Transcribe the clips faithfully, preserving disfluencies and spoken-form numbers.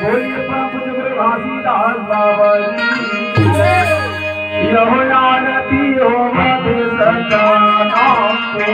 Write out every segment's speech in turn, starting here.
बोलिए परम पूज्य गुरु घासीदास बाबा जी की जय। यहो आरती हो मत सदा नाम को।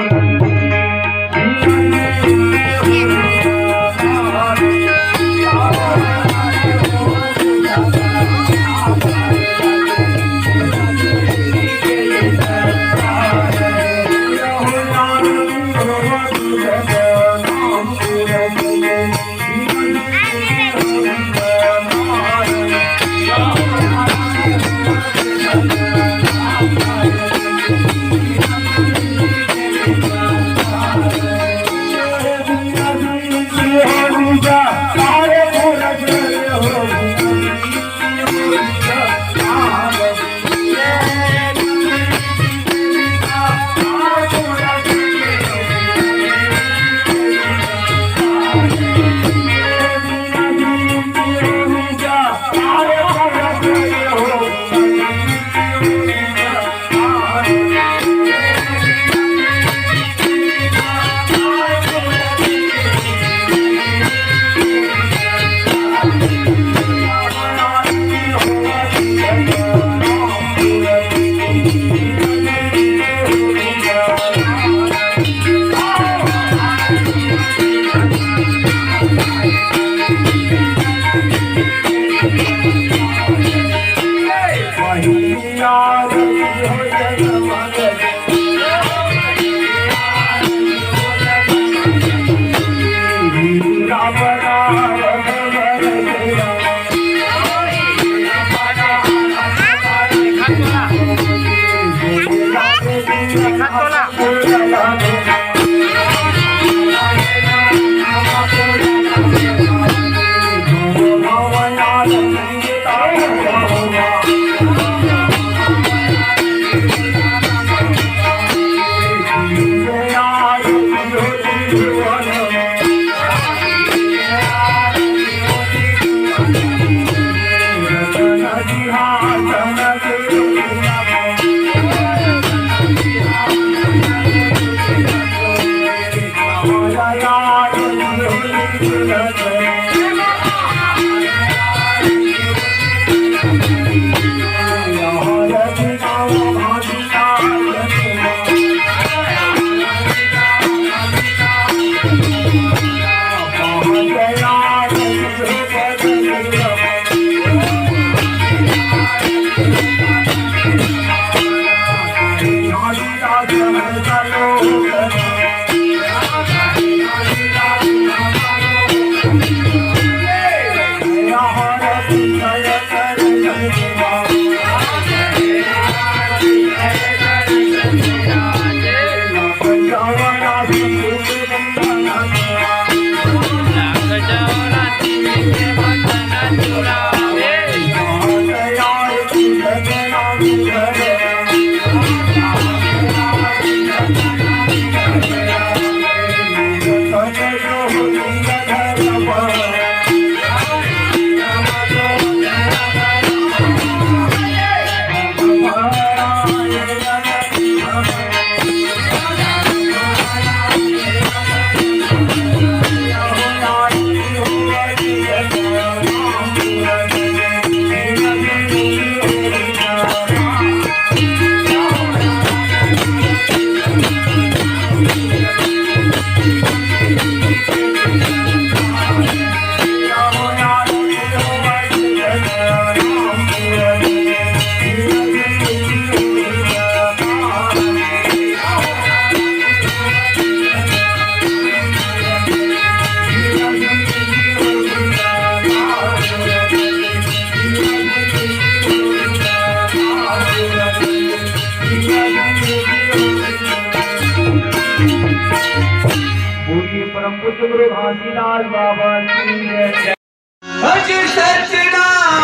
बोलिए परम पूज्य गुरु घासीदास बाबा की जय। भज सतनाम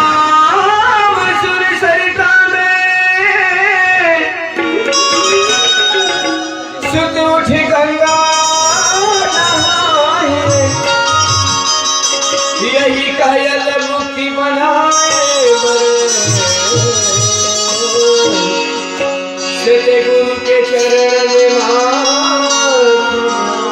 सुर सरिता में, सुत उठ गंगा नहाए, यही कायल मुक्ति बनाए बर। सतगुरु के चरण में माथ नवाए।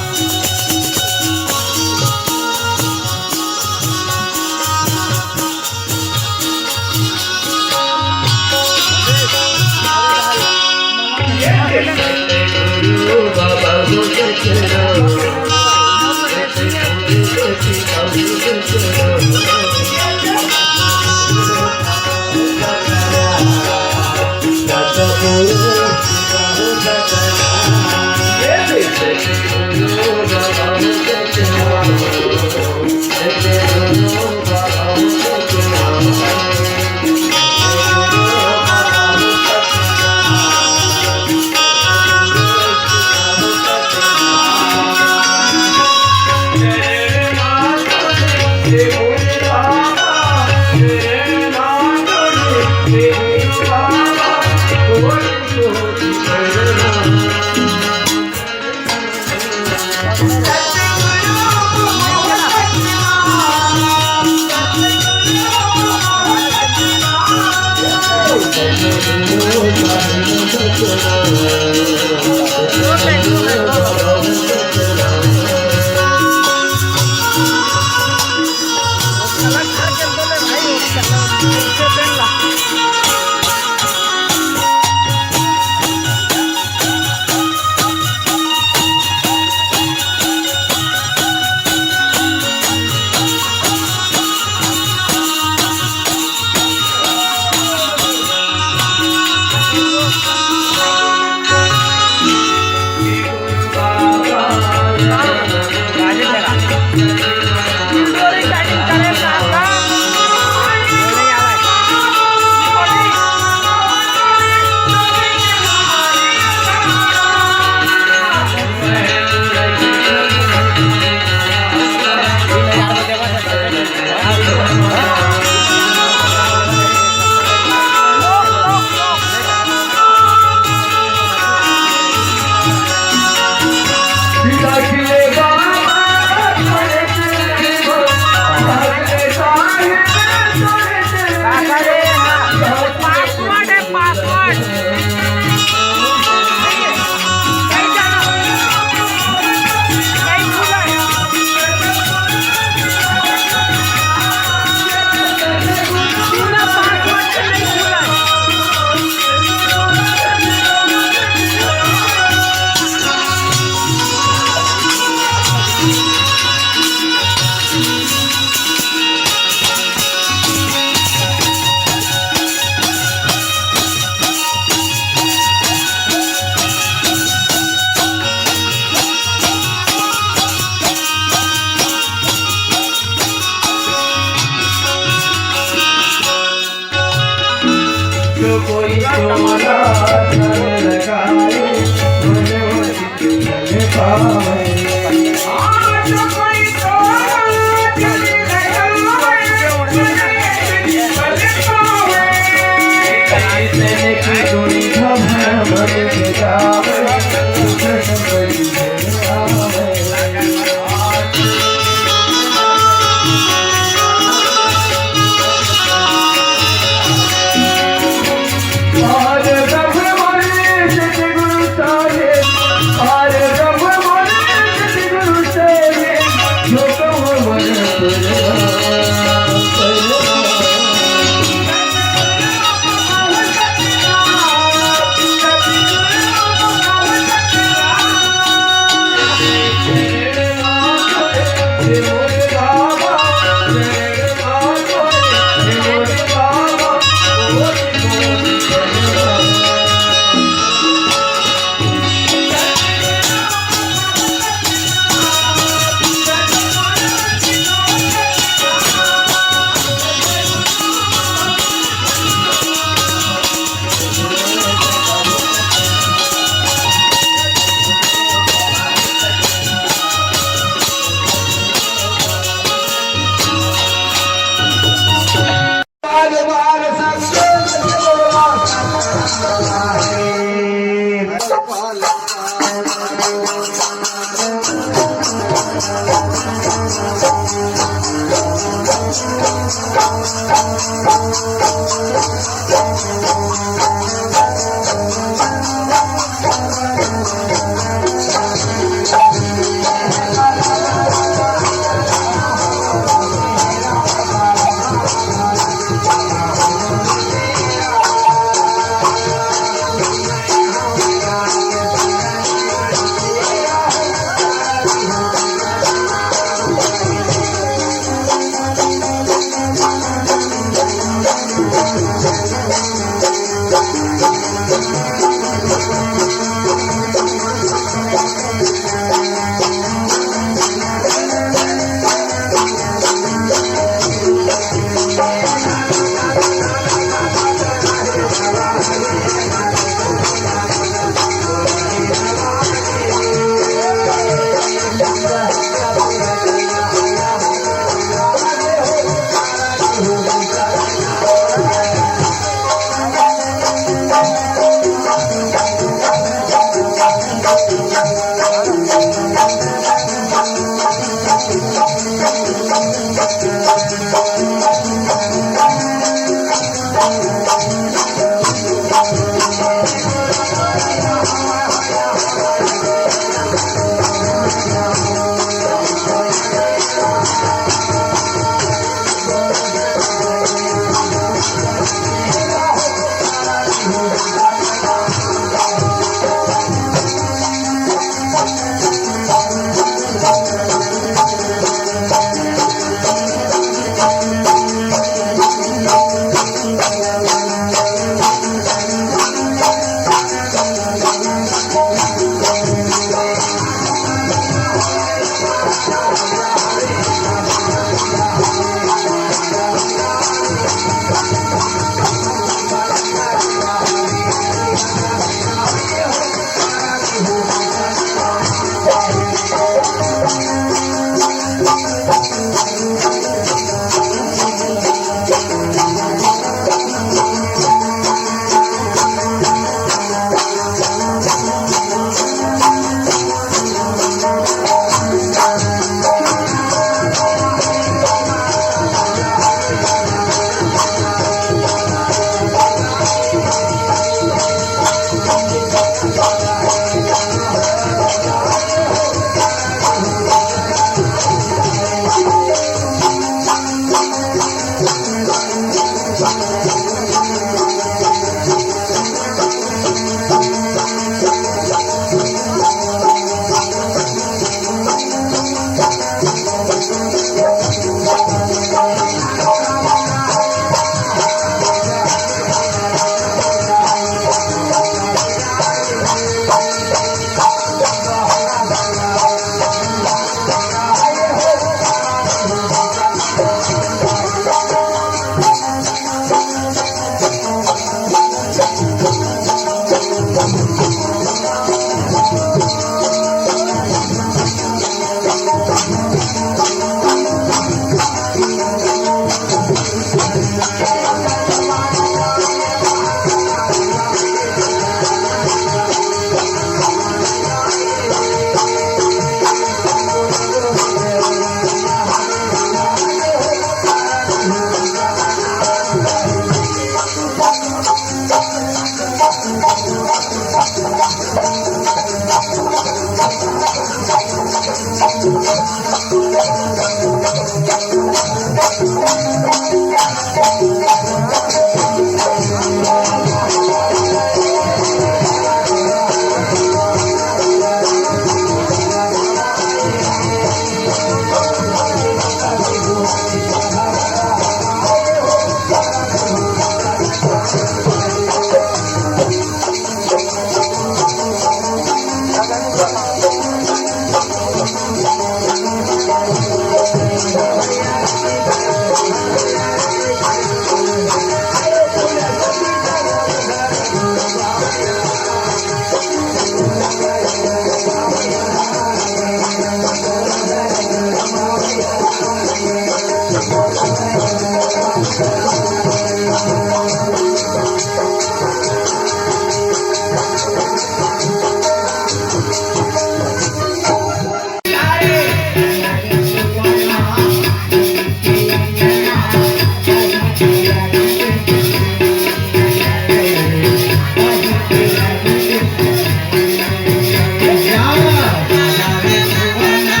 जा रे सोवना,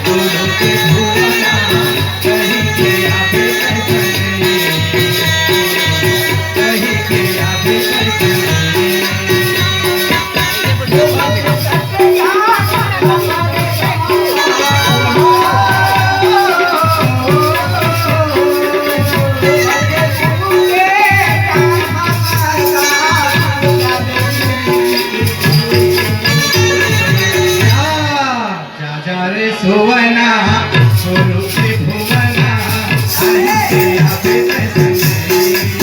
सोनू के भुवना, आई के आवे तैं संगे। जा रे सोवना, सोनू के भुवना, आई के आवे तैं संगे।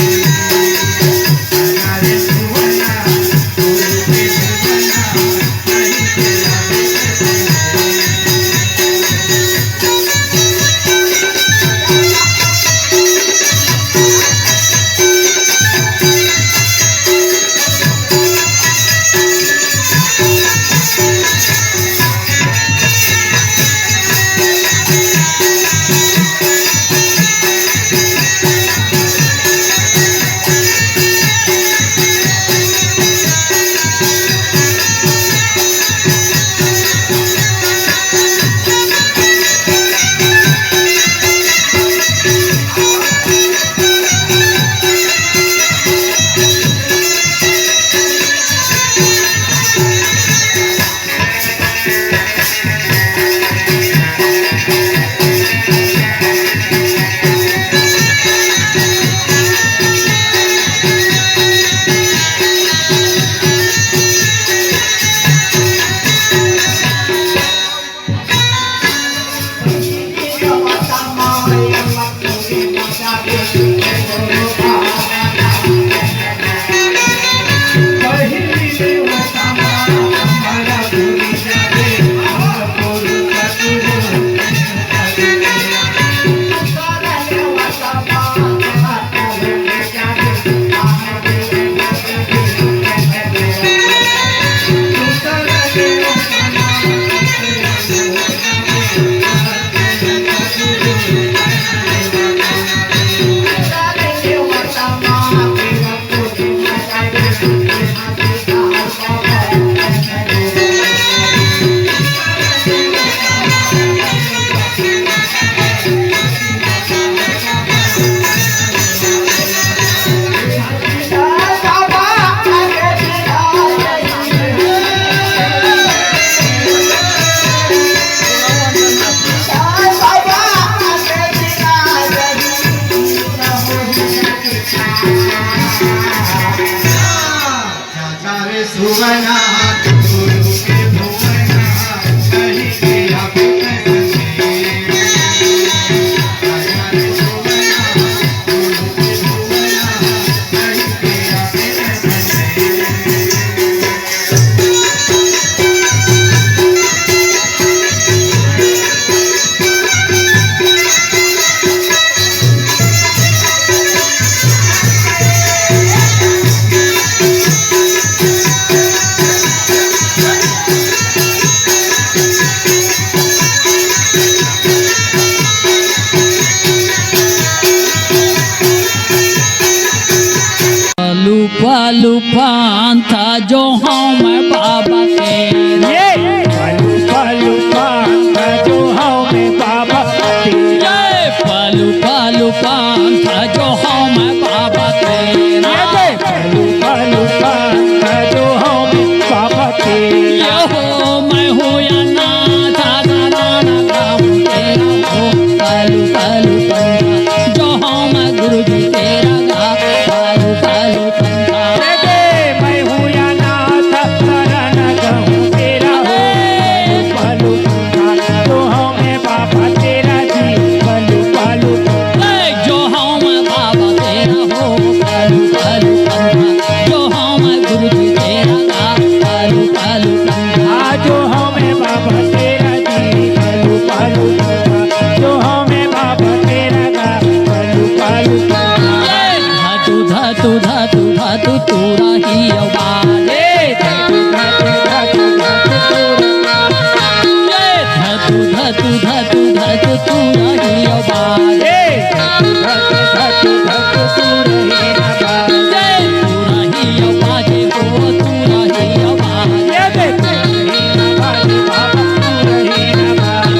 धतु धतु तू रही बाजे। धतु धतु धतु तू रही बाजे। तू रही बाजे हो, तू रही बाजे।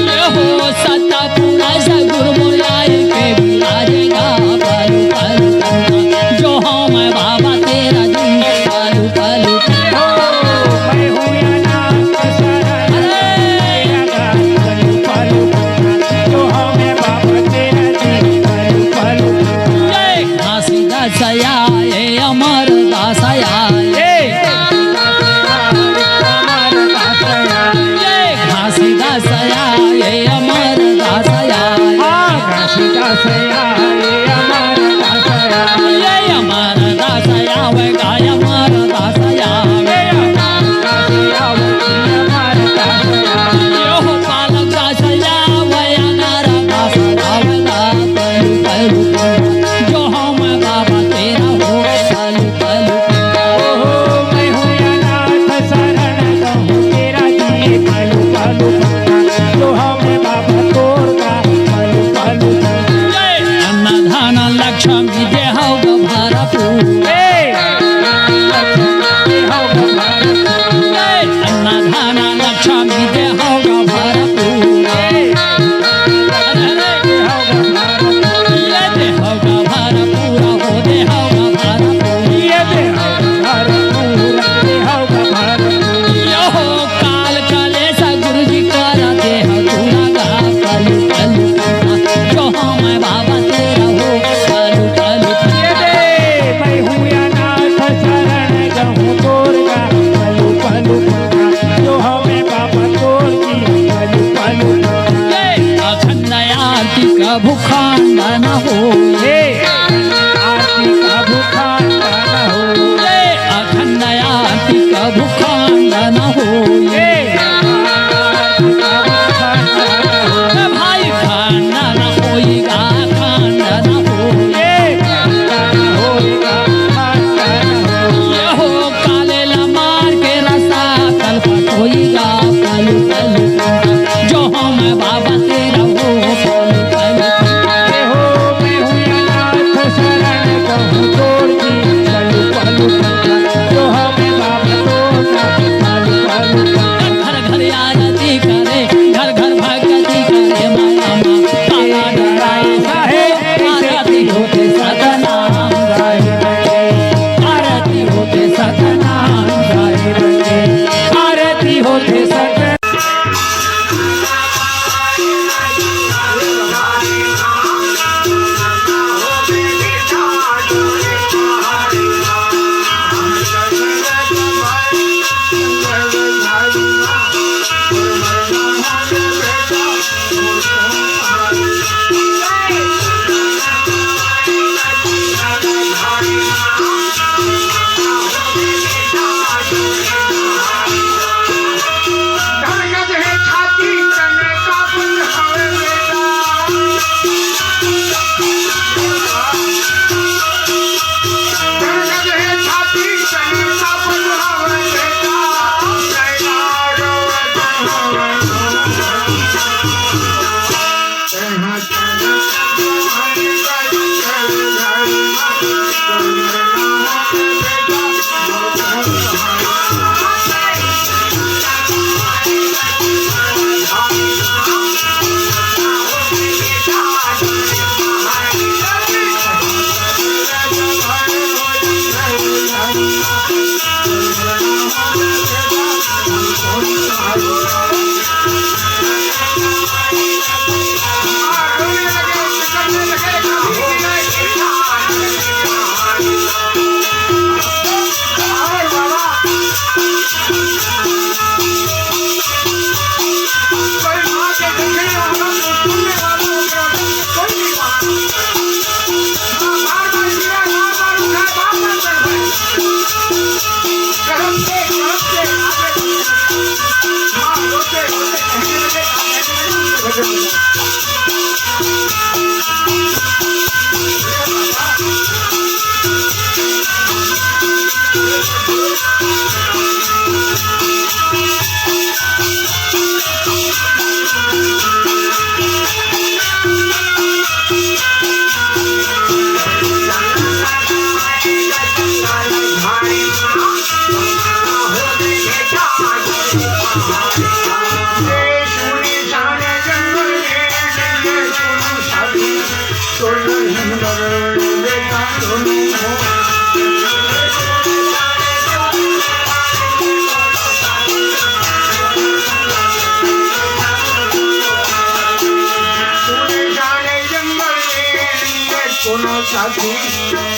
ये हो सतपुरा सगुर मुरारी के बिराजेगा पलु पलु। जो हूँ मैं बाबा तेरा जी पलु पलु। ओ, मैं हूँ अनाथ शरण। अरे! पलु पलु। जो हूँ मैं बाबा तेरा जी पलु पलु। जय घासीदास आया, ए अमरदास आया, ए। अमरदास आया। जय घासीदास आया, ए अमरदास आया। हाँ, घासीदास आया, ए अमरदास आया। ए अमरदास आया, वे गाय अमरदास आया। ए अमरदास आया, वे अमरदास आया। यो पालक दास आया, वे अनार दास आया, वे गा पलु पलु। जो हूँ मैं बाबा तेरा हो पलु पलु। ओहो, मैं हूँ अनाथ शरण कहूँ तेरा जी पलु पलु। जो हूँ मैं बाबा तोर गा पलु पलु। जय अन्नधान लक्ष्मी देहौ ग भरपूर। ए! देहौ ग भरपूर। जय अन्नधान लक्ष्मी देहौ ग भरपूर। ए! अरे, अरे। देहौ ग भरपूर। ये देहौ ग भरपूर, हो देहौ ग भरपूर। ये देहौ ग भरपूर, देहौ ग भरपूर। यो काल कलेश गुरु जी करा देहौ पूरा गा पलु पलु। जो हूँ मैं बाबा तेरा हो पलु पलु। ये दे, मैं हूँ अनाथ शरण कहूँ तोर गा पलु पलु। जो हूँ मैं बाबा तोर जी पलु पलु। ए अखंड आरती कभू खंड न होय। ए आरती कभू खंड न होय। ए अखंड आरती कभू खंड न होय। ए आरती कभू खंड न होय। ए भाई खंड न होय गा, खंड न होय। ए खंड न होय गा, खंड न होय। ये हो काले ला मार के रसा कलपत होई गा पलु पलु। जो हूँ मैं बाबा तेरा हो पलु पलु। हे हो मैं हूँ अनाथ शरण कहूँ तोर जी पलु पलु। जो हूँ मैं बाबा तोर गा पलु पलु। घर घर आरती करे, घर घर भक्ति करे, माया मा काला डराई साहेब, आरती होते सतनाम साहेब के, आरती होते सतनाम साहेब के, आरती होते सत दोनों साथी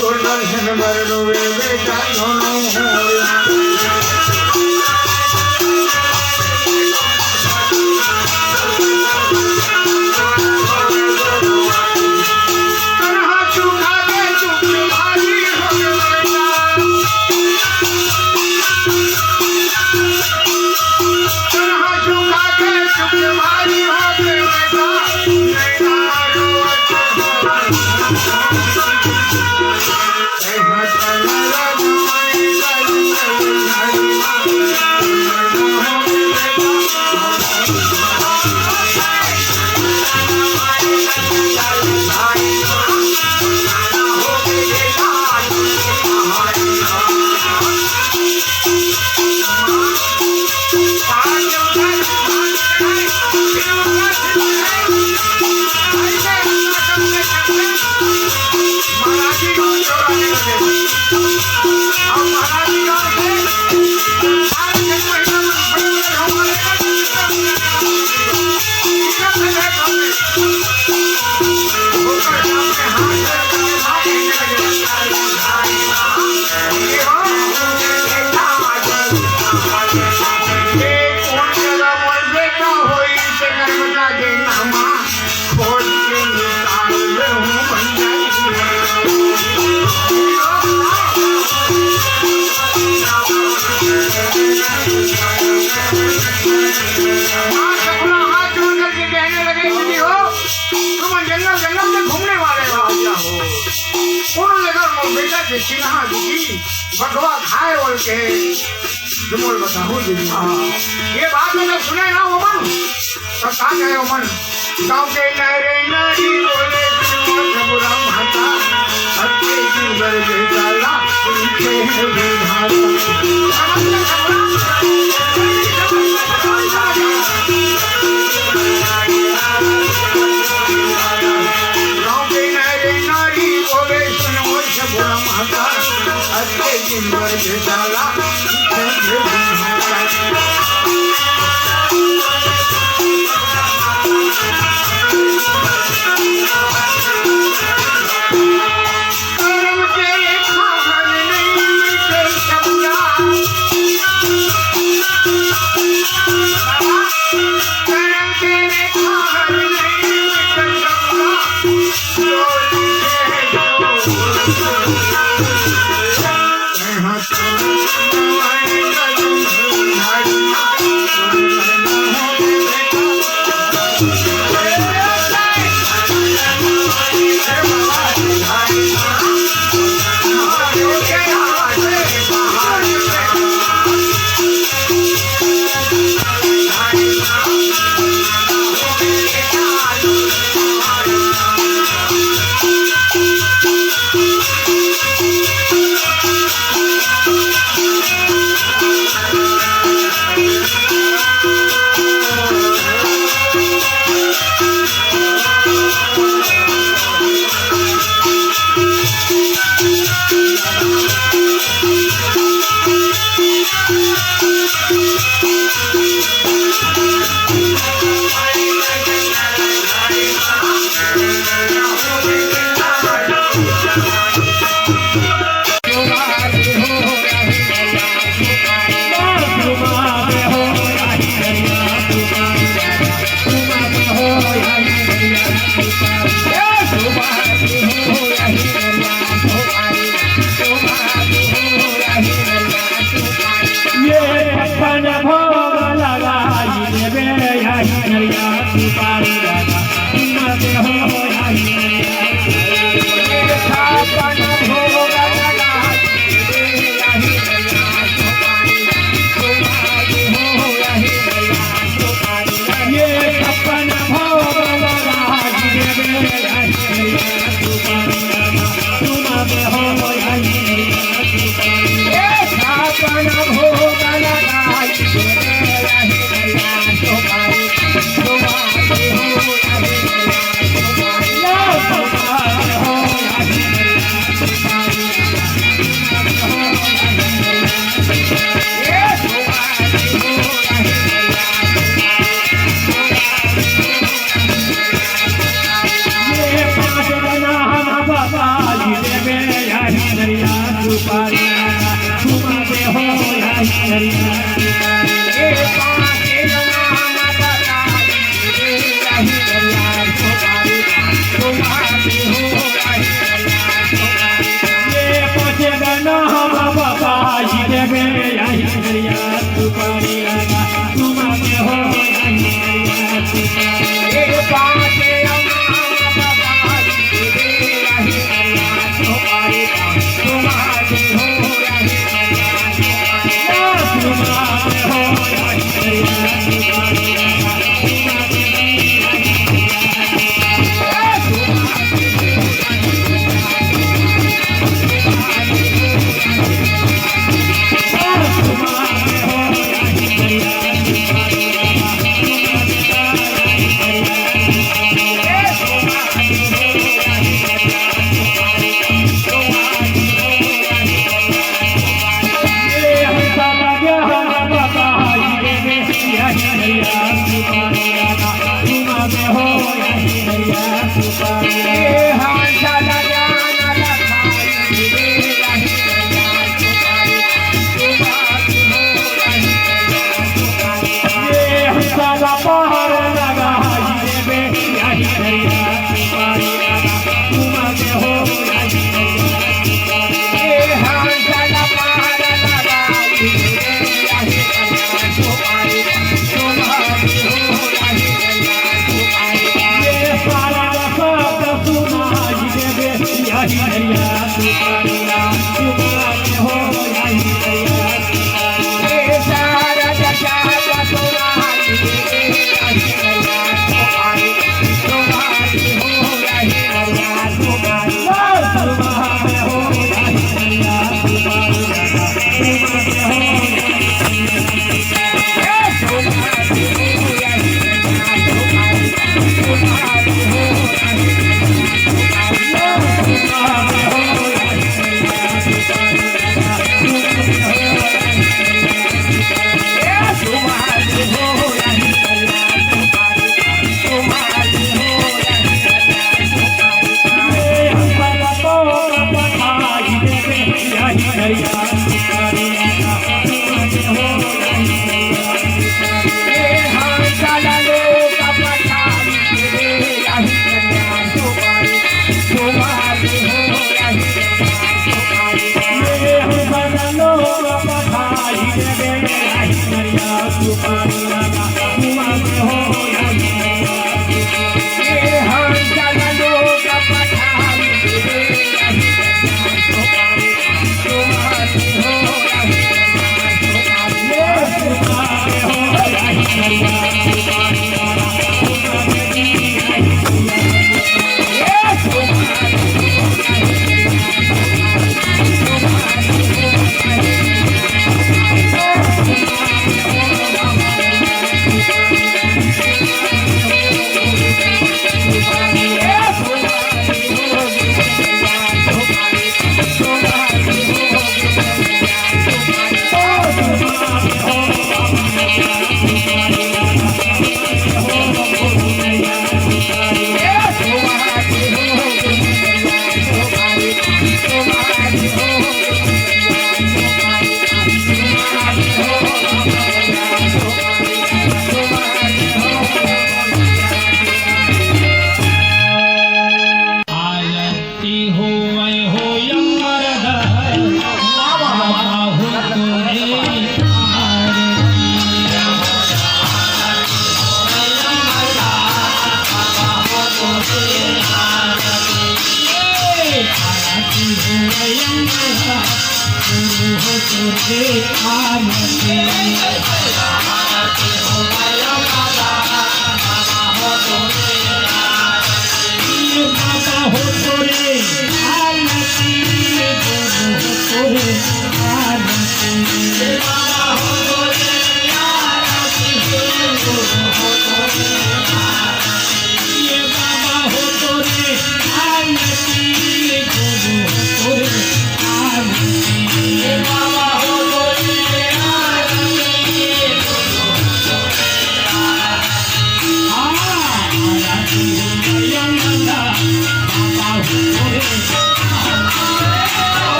तोर दर्शन बर रोवे बेटा दोनों मोर। तनहा सुखा के दुख भारी हो बेटा। तनहा सुखा के दुख भारी हो बेटा। तुम जंगल जंगल में घूमने वाले हो। कोनो जगह मोर बेटा के चिन्हा दुखी, बघवा खाए बोल के, तुम बोल बताओ दीदी। हाँ। ये बात मैंने सुने ना ओमन, तो का कहे ओमन? गाँव के नरे नारी बोले, "बुरा माता, सबके जीवन बेचारा, उनके है विधाता।" गाँव के नरे नारी बोले, "सुन मोर बुरा माता, सबके जीवन बेचारा।"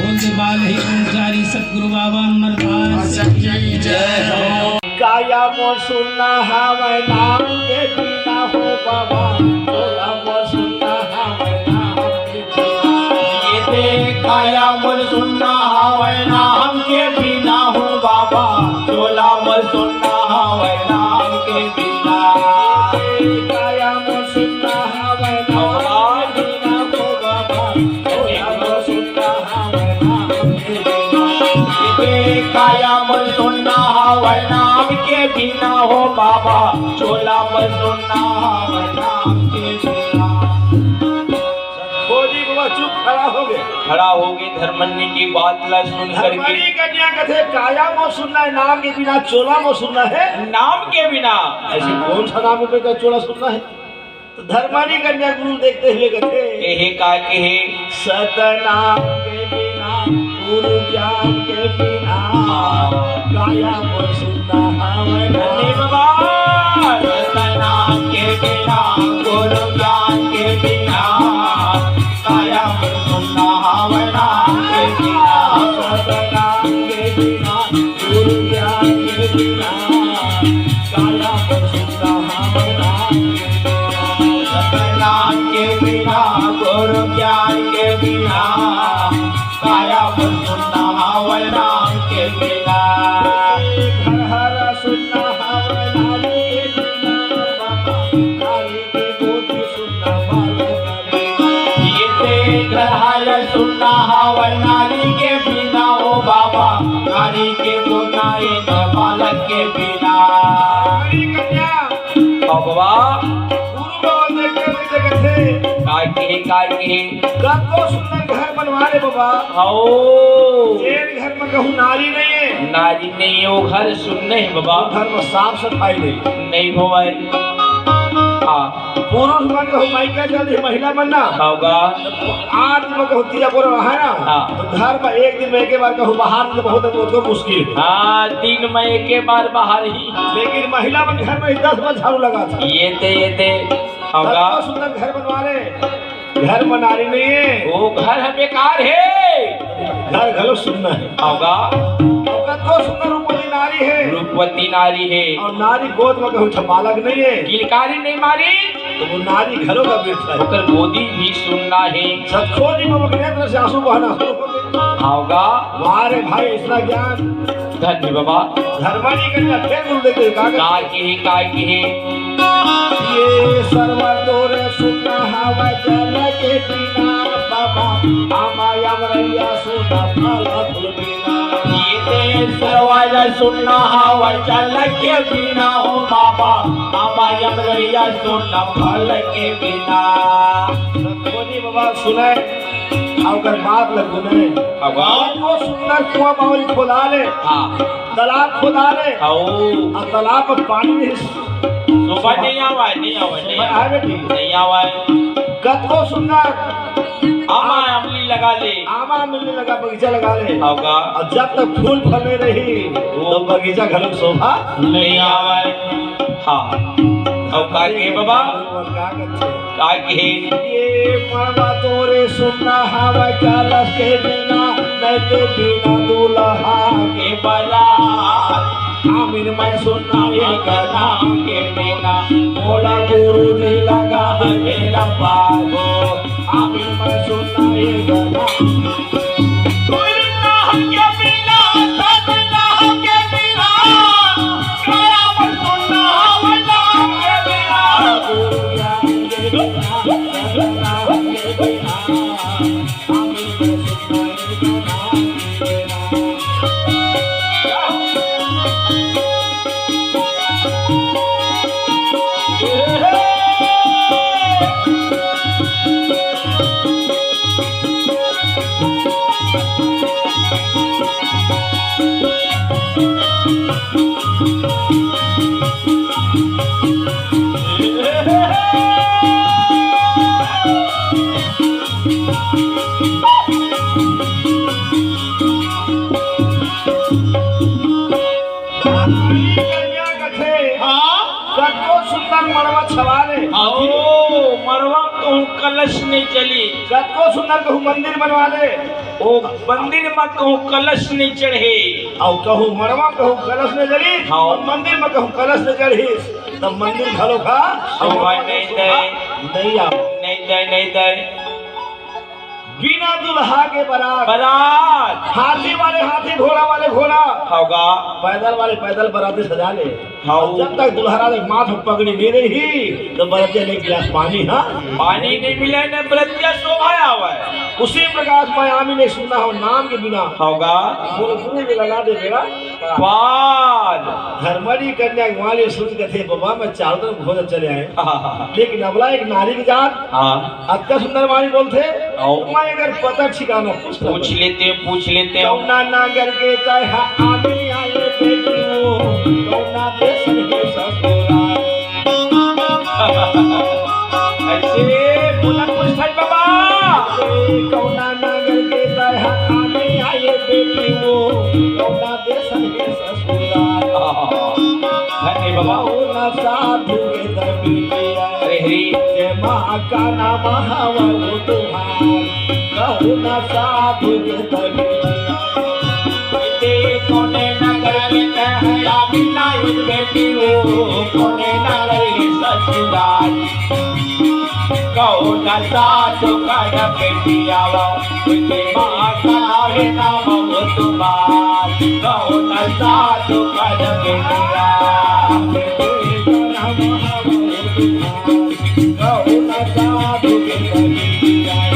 बोल दे बाल ही गुण जारी सतगुरु बाबा अमरदास की जय हो। काया मोर सुन्ना हवय नाम के बिना हो बाबा, चोला मोर सुन्ना हवय नाम के बिना। ये दे काया मोर सुन्ना हवय नाम के बिना हो बाबा, चोला मोर सुन्ना हवय नाम के बिना। ये दे काया मोर सुन्ना हवय नाम के बिना हो बाबा, चोला मोर सुन्ना हवय नाम के बिना। ये दे काया मोर सुन्ना हवय नाम के बिना हो बाबा, चोला मोर सुन्ना हवय नाम के बिना। खोजी बाबा चुप खड़ा हो गए। खड़ा हो गए धर्मनी की बात ला सुन करके। धर्मनी कन्या कथे, काया मोर सुन्ना है नाम के बिना, चोला मोर सुन्ना है नाम के बिना। ऐसे कौन सा नाम पे का चोला सुन्ना है? तो धर्मानी कन्या गुरु देखते हुए कथे, कहे का कहे? सतनाम के बिना, गुरु ज्ञान के बिना, काया मोर सुन्ना हवय नाम। धन्य बाबा। सतनाम के बिना, गुरु ज्ञान के बिना, काया मोर सुन्ना हवय नाम के बिना। सतनाम के बिना, गुरु ज्ञान के बिना, काया मोर सुन्ना हवय नाम के बिना। सतनाम के बिना, गुरु ज्ञान के बिना, काया मोर सुन्ना हवय नाम के बिना। घर हरा सुन्ना हवय नाम के बिना, नारी के गोदी सुन्ना बालक ये ते ग्रहालय सुन्ना हवय नारी के बिना हो बाबा, नारी के तो नारी न बालक के बिना। कन्या। बाबा। गुरु बाबा देखते देखते कथे। काय के, काय के? कतको सुंदर घर बनवा ले बाबा। आओ। जेन घर में कहूँ नारी नहीं है। नारी नहीं, वो घर सुन्ना हे बाबा। घर में साफ सफाई नहीं। नहीं होवय। हाँ। पुरुष मन कहूँ मायका चल दे, महिला मन ना। होगा। आज मैं कहूँ तीजा पूरा रहा ना, हाँ। तो घर में एक दिन में एक बार कहूँ बाहर निकल बहुत, बहुत मुश्किल है। हाँ, दिन में एक बार बाहर ही। लेकिन महिला मन घर में दस बार झाड़ू लगाथे। ये ते, ये ते। होगा। कतको सुंदर घर बनवा ले, घर में नारी नहीं है। वो घर है बेकार है। घर घलो सुन्ना है। होगा। और कतको सुंदर रूपवती नारी है। रूपवती नारी है। और नारी गोद में कहूँ बालक नहीं है। किलकारी नहीं मारी। तो वो नारी घलो का व्यर्थ है। ओकर गोदी भी सुन्ना है। सतखोरी में ओकरे नेत्र से आंसू बहना शुरू हो गए। होगा। वाह रे भाई, इतना ज्ञान। धन्य बाबा। धर्मानी कन्या फिर गुरु देखे, का का कहे, का कहे? ये सर्व तोर सुन्ना हवय जल बिना बाबा, आमा अमरैया सुना फल फूल बिना। ये देश वाला सुना हवा चल के बिना हो बाबा, आमा अमरैया सुना फल के बिना। सतोजी बाबा सुने, आ ओकर बात ल गुने। अब वो सुंदर कुआं बावली खोदा ले, हाँ। तालाब खोदा ले, आओ। आ तालाब में पानी नहीं। सुबह नहीं आवा है, नहीं आवा है, नहीं सुबह आवा है। आवे नहीं। नहीं आवा है। कतको सुंदर आमा अमली लगा ले। आमा अमली लगा, बगीचा लगा ले। होगा। और जब तक फूल फले रही, वो तो बगीचा घर में शोभा नहीं आवा है। हाँ। और का के बाबा? और का के? का के? ये मड़वा तोरे सुना हवा का लगे बिना, नहीं तो बिना दूल्हा के बारात। आमिर मैं सुना ये गाना के बिना, मोला गुरु जी लगा है मेरा पागो। आमिर मैं सुना ये गाना। कोई ना के बिना, सब ना के बिना, काया मैं सुना वना के बिना। कतको सुंदर मड़वा छवा ले। आओ, मड़वा कहूँ कलश नहीं चली। कतको सुंदर कहूँ मंदिर बनवा ले। ओ मंदिर में कहूँ कलश नहीं चढ़े। अउ कहूँ मड़वा कहूँ कलश नहीं चली। हाँ। अउ मंदिर में कहूँ कलश नहीं चढ़ी, तब मंदिर घलो का शोभा नहीं दे। नहीं आओ। नहीं दे, नहीं दे। बिना दुल्हा के बारात। बारात। हाथी वाले हाथी, घोड़ा वाले घोड़ा। होगा। पैदल वाले पैदल बराती सजा ले। हाँ। जब तक दुल्हरा के माथ में पगड़ी नहीं रही, तो बरतिया ने एक गिलास पानी, हाँ? पानी नहीं मिले ने बरतिया शोभा आवे। उसी प्रकार मैं आमी ने सुना हो नाम के बिना। होगा। बोल गुरु जी लगा दे बेड़ा। पाद। धर्मड़ी कन्या वाले सुन के थे, "बाबा, मैं चारों तरफ घूम चले आए।" लेकिन अबला एक नारी की जात, हाँ। अतका सुंदर वाणी बोलथे, आओ। मैं अगर पता ठिकाना पूछ लेते हैं, पूछ लेते हैं। कौना नागर के तय हा आदमी आए बेटी हो, कौना देश के ससुराल। ऐसे बोला कुछ था बाबा। कौना नागर के तय हा आदमी आए बेटी हो, कौना देश के ससुराल। धन्य बाबा। कौना साधु के दबिया। अरे हरी। जे माँ का नाम हवा वो तुम्हार। कौना साधु के दबिया। ते कोने नगर में तहरा बिना एक बेटी हो, कोने नगर ये ससुराल। कौना साधु का बेटी आवा। माता रे नाम तुम्हार, कौन साधु कर बेटिया। कौन साधु कर बेटिया।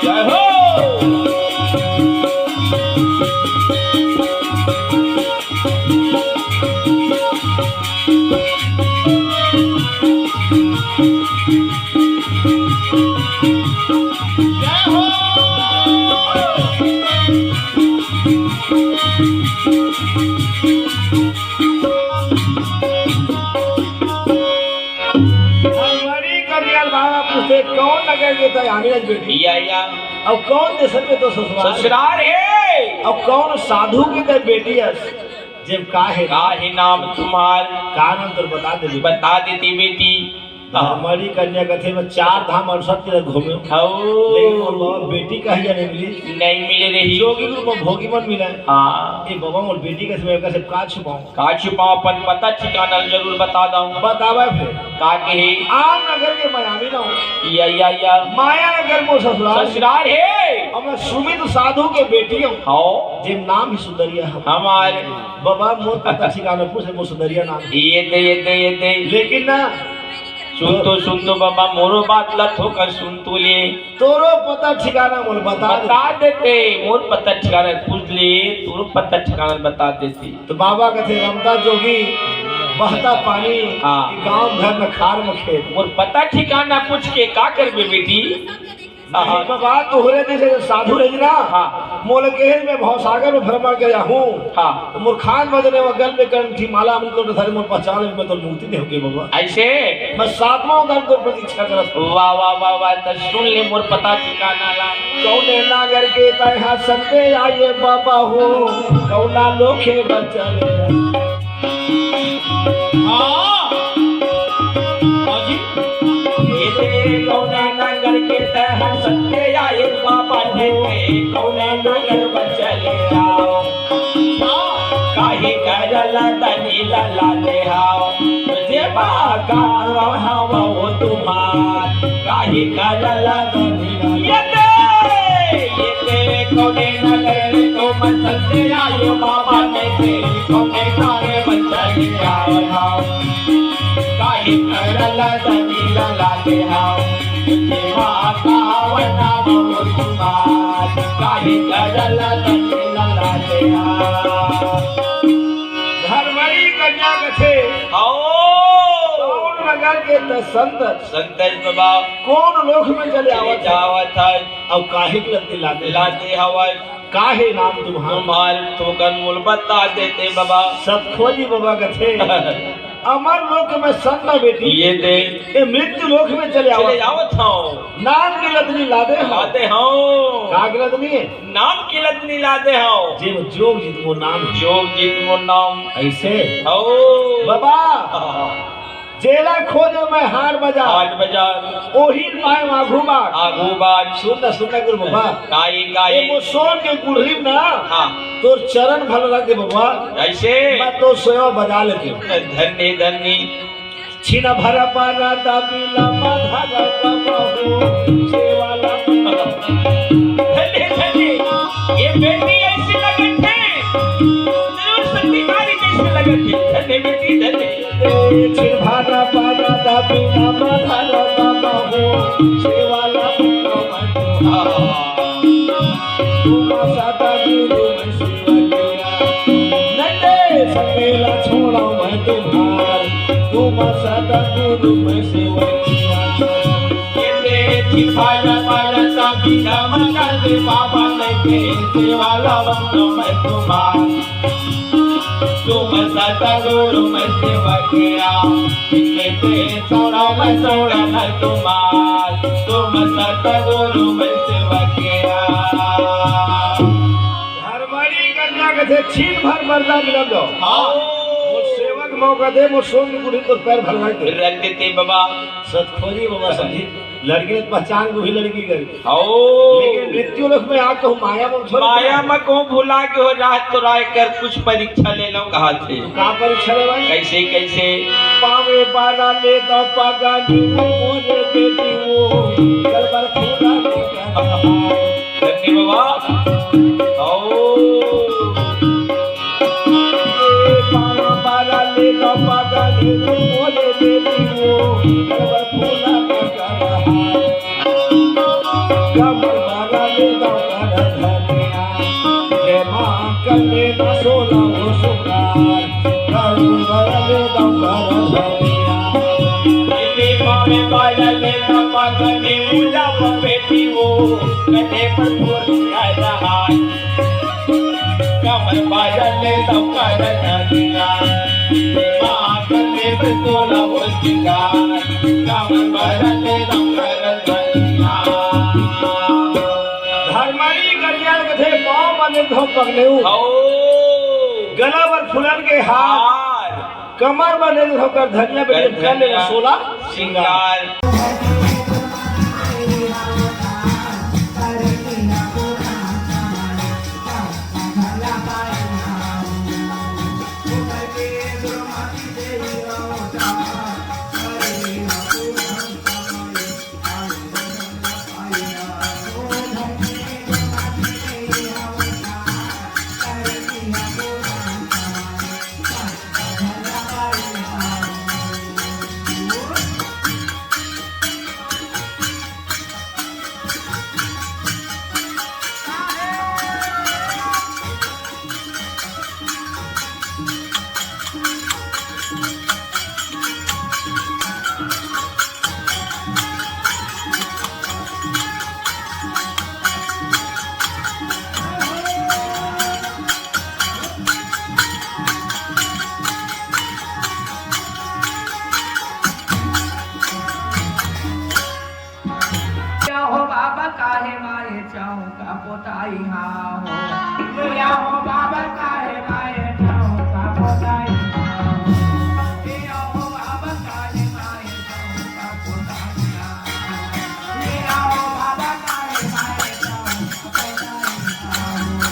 जय हो। हमारी करियल बाबा पूछे, कौन नगर के तय आमिरज बेटी? या, या। अब कौन देश में तो ससुराल? ससुराल है। अब कौन साधु के तय बेटी है? जब का है? का है नाम तुम्हार? का नाम तो बता दे। बता देती बेटी। हाँ। हमारी कन्या कथे में चार धाम अड़सठ तीरथ घूमे। हौ। लेकिन मोर बाबा बेटी कहिया नहीं मिली। नहीं मिले रही। जोगी गुरु में भोगी मन मिला। हाँ। ए बाबा, मोर बेटी कथे में एकर से का छुपाऊं? का छुपाऊं? अपन पता ठिकाना जरूर बता दऊं। बतावा फिर। का कही? आम नगर के मायावी ना हो। या, या, या। माया नगर मोर ससुराल। ससुराल हे। अब मैं सुमित साधु के बेटी हूँ। हौ। जे नाम ही सुंदरिया है। हमारे। बाबा, मोर पता ठिकाना पूछ, मोर सुंदरिया नाम। ये दे, ये दे, ये दे। लेकिन ना, सुन तो, सुन तो बाबा, मोरो बात ला थोकन सुन तो ले। तोरो पता ठिकाना मोर बता दे। बता देते, मोर पता ठिकाना पूछ ले, तोरो पता ठिकाना बता देते। तो बाबा कथे, "रमता जोगी, बहता पानी, हाँ। गांव घर में खार में खेत।" मोर पता ठिकाना पूछ के का करबे बेटी? हाँ। नहीं बाबा, तोहरे जैसे साधु रही ना, हाँ। मोला कहे मैं भवसागर में भ्रमण गया हूँ। हाँ। तो मोर खान बजने व गल में कंठी माला, हम तो सारे मोर पहचान में तो मूर्ति नहीं होगी बाबा। ऐसे? मैं सातवां गल को प्रतीक्षा करत हूँ। वाह, वाह, वाह, वाह, तो सुन ले मोर पता ठिकाना ला। कौने नागर के तय हा संते आए बाबा हो, कौना लोखे बचले। हाँ। हाँ जी। ये दे कौने नागर के तय हा संते आए बाबा ने, कौने नागर बचले आओ। हाँ। काहे करला तनी लला दे हाओ। जे बा का हवा वो तुम्हार, काहे करला तनी लला। ये दे, ये दे कौने नागर तो मन संते आयो बाबा ने, कौने नागर बचले आओ। काहे करला तनी लला दे हाओ। जे बा का हवा वो तुम्हार, काहे करला तनी लला दे हाओ। धर्मरी कन्या कथे, आओ। कौन नगर के त संत? संत बाबा। कौन लोक में चले चले आवत है? जावत है। अब काहे के लत्ती लाते हैं? लाते हवय। काहे नाम तुम्हार? तुम्हार थोकन मोल बता देते बाबा। सतखोजी बाबा कथे, अमर लोक में संत बेटी। ये दे। ए मृत्यु लोक में चले चले आवत। आवत हूँ। नाम के लदनी लादे हो। लादे हूँ। का के लदनी? नाम के लदनी लादे हूँ। जे जोग जीत मोर नाम। जोग जीत मोर नाम। ऐसे? हो। बाबा। हाँ। जेला खोजे मैं हाट बाजार। हाट बाजार। ओही पाए आघू बाट। आघू बाट। सुन न, सुन न गुरु बाबा। काई, काई। ए वो सोन के गुढ़री ना। हाँ। तोर चरण भल रख दे बाबा। ऐसे? मैं तो सेवा बजा लेते हूँ। धन्य, धन्य। छिन भर पारा दाबी लम्बा धारा बाबा हो, सेवा लम्बा। धन्य, धन्य। ये बेटी ऐसी लगत है, जरूर सत्यकारी जैसे लगत है। धन्य बेटी, धन्य। ए, छिन भर पारा दाबी लम्बा धारा बाबा हो, सेवा लम्बा। हाँ। तुम सदा गुरु में सेवा किया। नटे सकेला छोड़ा मैं तुम्हार, तुम सदा गुरु में सेवा किया। ये देखी पाया पाया सा बीजा मचा दे बाबा, मैं के सेवा लावा तो मैं तुम्हार। तुम सदा गुरु में सेवा किया, इनके ते छोड़ा मैं छोड़ा मैं तुम्हार। तुम सदा गुरु में सेवा किया। धर्मरी कन्या कथे छिन भर बरदा मिलन दो। हाँ। मोर सेवक मौका दे, मोर सोन गुढ़ी तोर पैर भर भाई दे। रख देते बाबा। सतखोजी बाबा समझी। लड़की ने पहचान को भी लड़की करी। आओ। लेकिन मृत्यु लोक में आके कहूँ माया में थोड़ी माया भुला। में कहूँ भुला के हो रात तो राय कर कुछ परीक्षा ले लो कहा थे। तो का परीक्षा ले भाई? कैसे, कैसे? पावे बारा ले दो पागा नी मोरे बेटी वो, गलबर फूला के कहना। धन्य बाबा। आओ। पावा बारा ले दो पागा नी मोरे बेटी वो, गलबर फूला के कहना। कमर बारा ले दो कर धनिया, जय माँ कले ना सोला वो सुनार। कमर बारा ले दो कर धनिया। इतनी पावे बारा ले दो पागा नी मुला वो बेटी वो, कले पर फूल आ रहा है। कमर बारा ले दो कर धनिया, जय माँ कले पर सोला वो सिंगार। कमर बारा ले दो कर धनिया। धर्मरी कन्या कथे पाँव बने धो पगलेऊ। हौ। गला बर फूलन के हार। हार। कमर बने होकर धनिया बेटी कर लेना सोला सिंगार। या हो बाबा, काहे माए चौका पोताई हा हो। या हो बाबा, काहे माए चौका पोताई हा हो। या हो बाबा, काहे माए चौका पोताई हा हो। या हो बाबा, काहे माए चौका पोताई हा हो।